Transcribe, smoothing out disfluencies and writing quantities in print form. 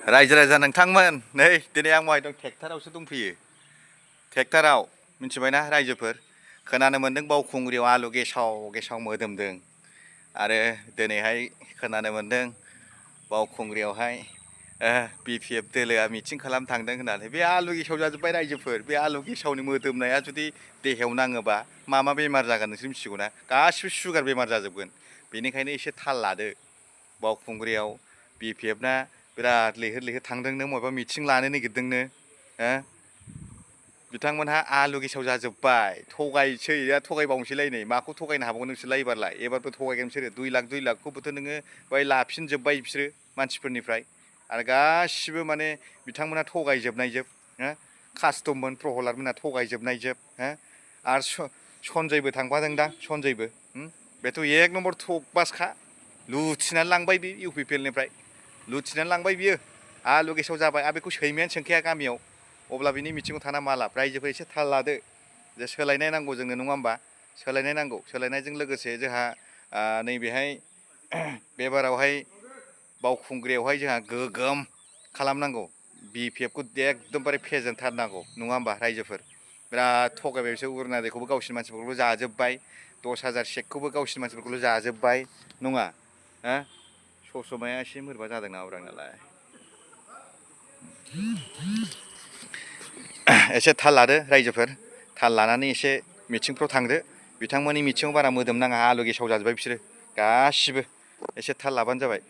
रायजो राजा नोंथांमोन नै दिनै आं माहाय दं ट्रेक्टरावसो दंफैयो। ट्रेक्टराव मिन्थिबायना रायजोफोर खोनानो मोन्दों बावखुंग्रियाव आलु गेसाव गेसाव मोदोमदों आरो दिनैहाय खोनानो मोन्दों बावखुंग्रियावहाय BPF दोलोआ मिटिं खालामनो थांदों होननानै। बे आलु गेसाव जाजोब्बाय रायजोफोर। बे आलु गेसावनि मोदोमनाया जुदि देहायाव नाङोबा मा बेमार जागोन नोंसोर मिथिगौ ना? गासिबो सुगार बेमार जाजोबगोन। बेनिखायनो एसे थाल लादो। बावखुंग्रियाव BPF ना बिराद लैहोर लैहोर थांदोंनो माबा मिटिं लानो नागिरदोंनो हो बिथांमोनहा आलु गेसाव जाजोब्बाय। थगायसै थगायबावनोसैलाय नै माखौ थगायनो हाबावगोन नोंसोरलाय एबारलाय? एबारबो थगायगोन बिसोरो 2 लाखखौबोथ' नोङो बाहाय लाफिनजोब्बाय बिसोरो मानसिफोरनिफ्राय आरो गासिबो माने बिथांमोना थगायजोबनायजोब हो कास्टममोन प्रहलाद मोनहा थगायजोबनायजोब हो आरो सनजयबो थांफादोंदां सनजयबो बेथ' 1 नम्बर थकबासखा लुथिनानै लांबाय बे UPPLनिफ्राय लुथिनानै लांबाय बियो आलु गेसाव जाबाय आरो बेखौ सैमायानो सोंखाया गामियाव अब्ला बिनि मिथिङाव थाना मा लाब? रायजोफोर एसे थाल लादो जे सोलायनाय नांगौ जोंनो नङा होमबा? सोलायनाय नांगौ सोलायनायजों लोगोसे जोंहा नैबेहाय बेबारावहाय बावखुंग्रियावहाय जोंहा गोगोम खालामनांगौ BPFखौ एकदमबारे फेजेनथारनांगौ नङा होमबा रायजोफोर? बिराद थगायबाय बिसोर उरनादेखौबो गावसिनि मानसिफोरखौल' जाजोब्बाय 10,000 चेकखौबो गावसिनि मानसिफोरखौल' जाजोब्बाय नङा हो ससमाया एसे मोरबा जादों नामा आंनालाय एसे थाल लादो रायजोफोर थाल लानानै एसे मिटिंफ्राव थांदो बिथांमोननि मिटिङाव बारा मोदोम नाङा आलु गेसाव जाजोब्बाय बिसोरो गासिबो एसे थाल लाबानो जाबाय।